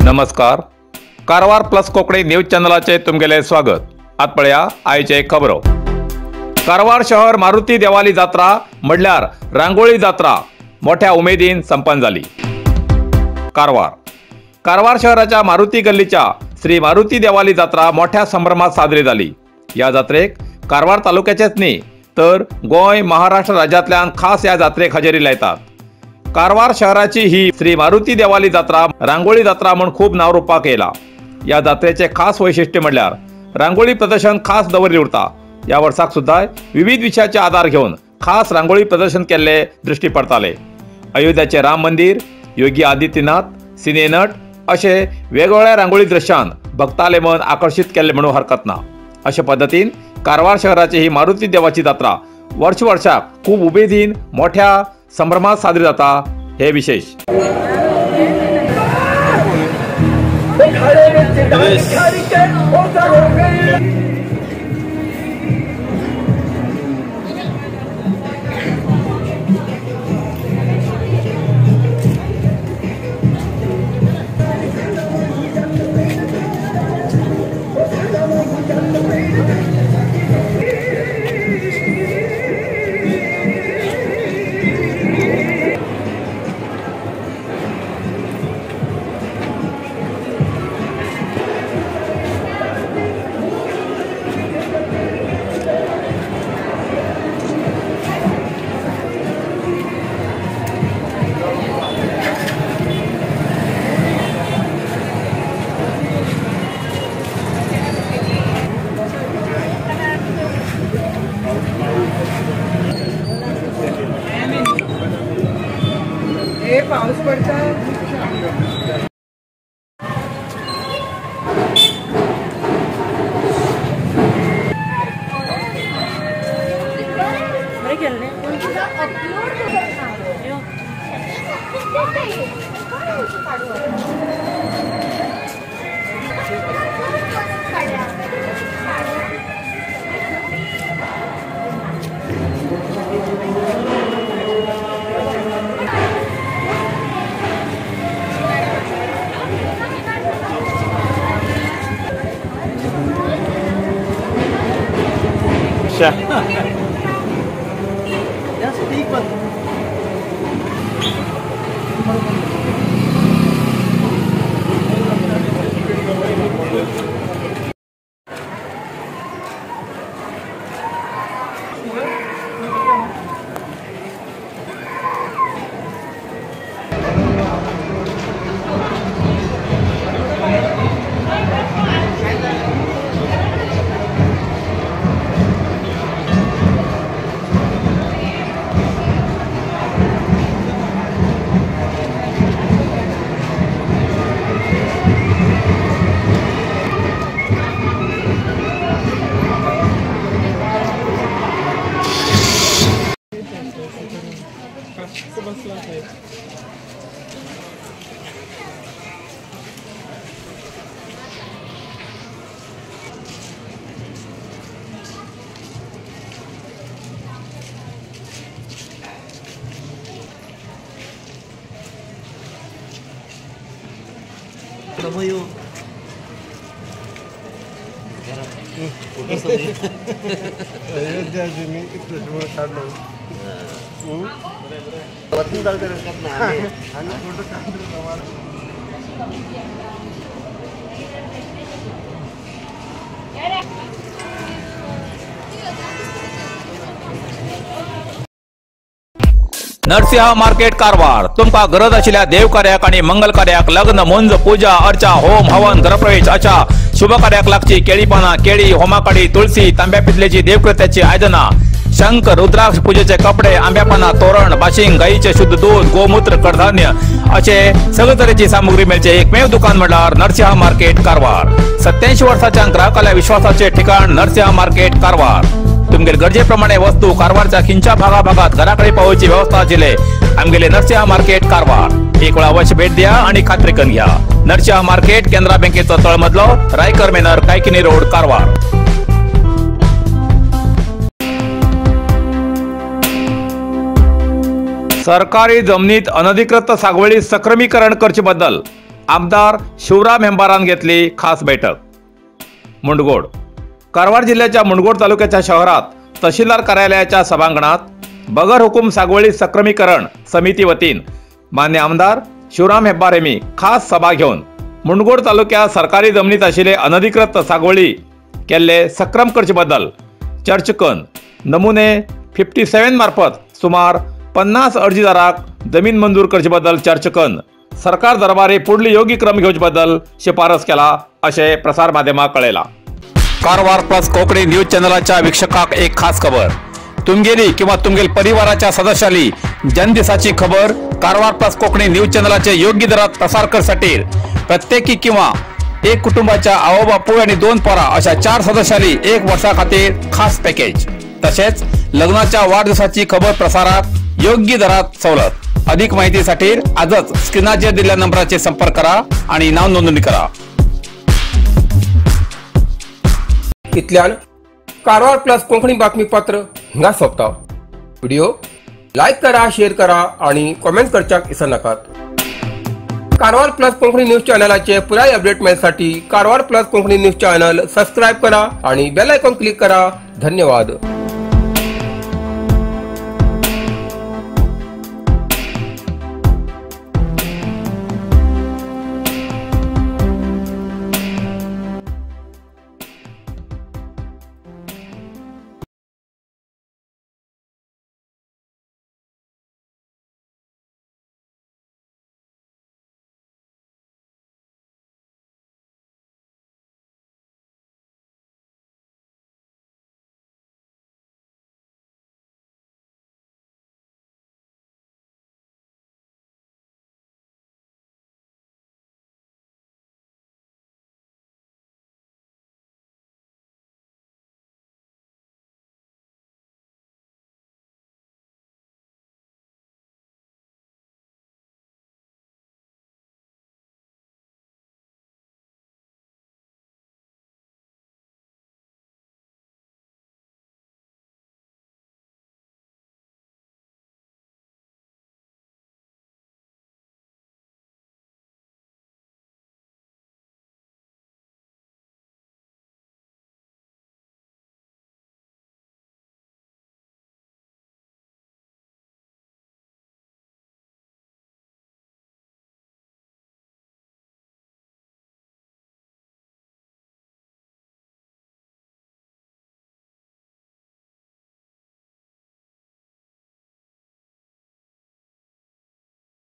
नमस्कार, Karwar plus Konkani news चॅनलाचे तुमगेले स्वागत। आत पळया आयचे खबरो। कारवार शहर मारुती देवाली जात्रा म्हणल्यार रांगोळी जात्रा मोठ्या उमेदीन संपन्न जाली। कारवार कारवार शहराच्या मारुती गल्लीच्या श्री मारुती देवाली जात्रा मोठ्या संभ्रमात साजरी जाली। या जात्रेक कारवार तालुक्याचेच न्ही तर गोंय महाराष्ट्र राज्यांतल्यान खास या जात्रेक हजेरी लायतात। कारवार शहराची ही श्री मारुती देवाली जात्रा रांगोळी जात्रा म्हूण खूब नाव रूपाक येयला। या जात्रेचे खास वैशिष्ट्य म्हणल्यार रांगोळी प्रदर्शन खास दवरली उरता। या वर्साक सुद्धा विविध विशयाचे आधार घेवन खास रांगोळी प्रदर्शन केल्ले दृष्टी पडताले। अयोध्याचे राम मंदिर, योगी आदित्यनाथ, सिनेनट असे वेगवेगळ्या रांगोळी दृश्यान भक्ताले मन आकर्षित केल्ले म्हणून हरकत ना। अशा पद्दतीन कारवार शहराची ही मारुती देवाची जात्रा वर्ष वर्षाक खूब उमेदीन मोठ्या संभ्रमात साजरी जाता हे विशेष। पाऊस पडता नरसिंह मार्केट कारवार तुमका गरज आशिल्ल्या देवकार्याक आणि मंगल कार्याक लग्न, मुंज, पूजा अर्चा, होम हवन, गृहप्रवेश अशा शुभ कार्याक लागची केळी पाना, केळी, होमाकाडी, तुळसी, तांब्या पितलेची देवकृत्याची आयदना, शंख, रुद्राक्ष, पूजेचे कपडे, आंब्या पाना, तोरण, बाशिंग, गायीचे शुद्ध दूध, गोमूत्र, कडधान्य असे सगळे तरेची सामुग्री मेळचे एकमेव दुकान म्हणल्यार नरसिंह मार्केट कारवार। 87 वर्षाच्या ग्राहकाला विश्वासाचे ठिकाण नरसिंह मार्केट कारवार। तुमगेले गरजेप्रमाणे वस्तू कारवारच्या खिंच्या भागाभागात घराकडे पावोवची व्यवस्था आशिल्ले आमगेले नरसिंह मार्केट कारवार। एक वेळा अवश्य भेट द्या आणि खात्री करून घ्या। नरसिंह मार्केट, केनरा बँकेचो तळमजलो, रायकर मेनर, कायकिनी रोड, कारवार। सरकारी जमनीत अनधिकृत सागवळी सक्रमीकरण करचे बद्दल आमदार शिवराम हेब्बारान घेतली खास बैठक. मुंडगोड कारवार जिल्ह्याच्या मुंडगोड तालुक्याच्या शहरात तहसीलदार कार्यालयाच्या सभांगणात बगर हुकूम सागवळी सक्रमीकरण समिती वतीन मान्य आमदार शिवराम हेब्बार यांनी खास सभा घेवन मुंडगोड तालुक्यात सरकारी जमनीत आशिल्ले अनधिकृत सागवळी केल्ले सक्रम करचे बद्दल चर्चा करून नमुने 57 मार्फत सुमार 50 अर्जीदाराक जमीन मंजूर करचे बद्दल चर्चा करून सरकार दरबारी पुढली योग्य क्रम घेवचे बद्दल शिफारस केला अशें प्रसार माध्यमाक कळयला. कारवार प्लस कोंकणी न्यूज चॅनलाच्या वीक्षकाक एक खास खबर. तुमगेली किंवा तुमगेल परिवाराच्या सदस्याली जन्मदिसाची खबर कारवार प्लस कोंकणी न्यूज चॅनलाचे योग्य दरात प्रसार करसाठी प्रत्येकी किंवा एक कुटुंबाच्या आवो बापूय आणि 2 पोरा अशा 4 सदस्याली 1 वर्षा खातीर खास पॅकेज. तसेच लग्नाच्या वाढदिवसाची खबर प्रसारात योग्य दरात सवलत. अधिक माहितीसाठी आजच स्क्रीनाचेर दिलेल्या नंबराचे संपर्क करा आणि नाव नोंदणी करा. इतल्यान कारवार प्लस कोंकणी बातमीपत्र हिंगा सोंपता. व्हिडिओ लायक करा, शेअर करा आणि कॉमेंट करच्याक विसरनाकात. कारवार प्लस कोंकणी न्यूज चॅनलाचे पुराय update मेळसाठी Karwar plus Konkani news channel subscribe करा आणि बेल आयकॉन क्लिक करा. धन्यवाद.